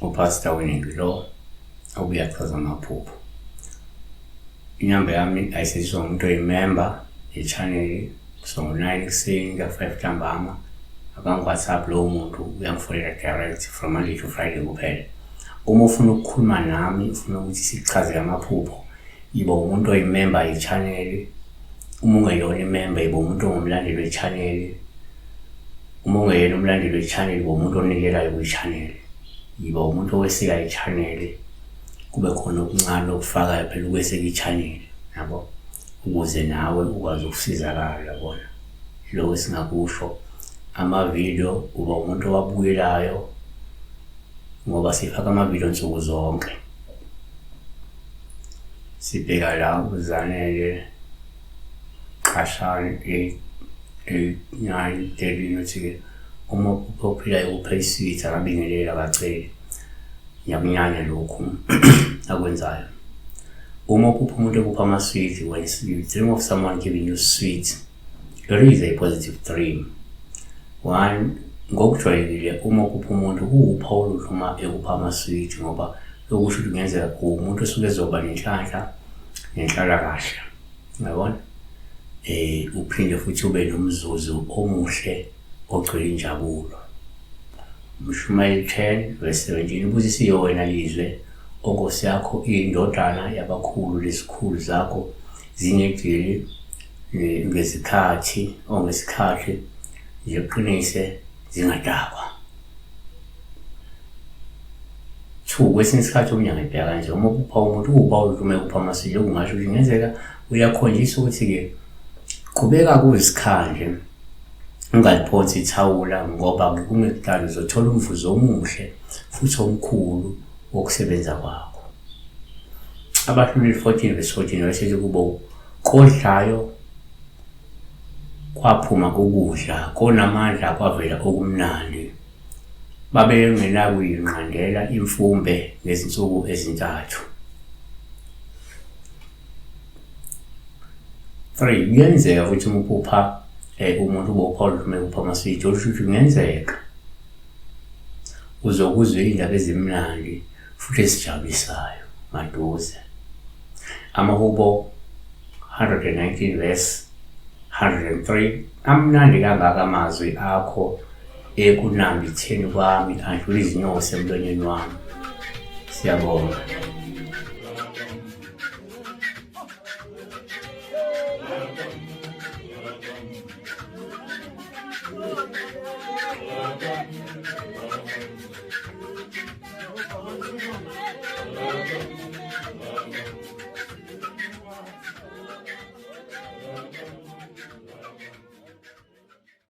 UPastor Winning lo obuye achaza amaphupho. Inamba yami ayisetshenziswa ngumuntu oyimemba ye-channel so ngo-9 ekuseni kuya 5 ntambama akangi-WhatsApp lowo muntu uyangifonela direct from Monday to Friday kuphela. Uma ufuna ukukhuluma nami ufuna ukuthi sikuchazele amaphupho yiba umuntu oyimemba ye-channel. Uma ungeyona imemba yiba umuntu ongumlandeli we-channel. Uma ungeyena umlandeli we-channel yiba umuntu onikelayo kwi-channel. Yiba umuntu oweseka i-channel kube khona okuncane okufakayo phela ukweseka i-channel yabo ukuze nawe ukwazi ukusizakala yabona. Lokho esingakusho amavidiyo uba umuntu owabukelayo ngoba sifaka amavidiyo nsuku zonke. Sibheka la uZanele Qashani 8 8 9 13 uthi-ke uma uphupha ophilayo kupha iswidi akabingeleli akaceli. Ngiyakunyanya lokhu akwenzayo. Uma uphupha umuntu ekupha amaswidi, when you dream of someone giving you sweets, it is a positive dream. One, ngokujwayelekile uma uphupha umuntu kuwuphawu oluhle uma ekupha amaswidi ngoba lokusho ukuthi kungenzeka umuntu osuke ezoba nenhlanhla nenhlalakahle. Uyabona? Uphinde futhi ube nomzuzu omuhle ogcwele injabulo. Umshumayeli 10 verse 17 ubusisiwe wena lizwe onkosi yakho iyindodana yabakhulu lezikhulu zakho zinedili ngezikhathi ongesikhathi ziqinise zingadakwa. Two, kwesinye isikhathi omunye angayibheka kanje uma upha umuntu uwuba ulume upha amaswidi okungasho ukuthi kungenzeka uyakhonjiswa ukuthi-ke qhubeka kuzikhanje ungaliphonsi ithawula ngoba kungekudala uzothola umvuzo omuhle futhi omkhulu wokusebenza kwakho. Abahluleli 14 verse 14 wayesethi kubo kodlayo kwaphuma ukudla konamandla kwavela okumnandi. Babengenakuyinqandela imfumbe ngezinsuku ezintathu. 3 kuyenzeka ukuthi uma uphupha umuntu ube upha olume upha amaswidi olusho ukuthi kungenzeka uzokuzwa iy'ndaba ezimnandi futhi ezijabulisayo maduze. Amahubo 119 verse 103 amnandi kangaka amazwi akho ekunambitheni kwami adlula izinyosi emlonyeni wami. Siyabonga.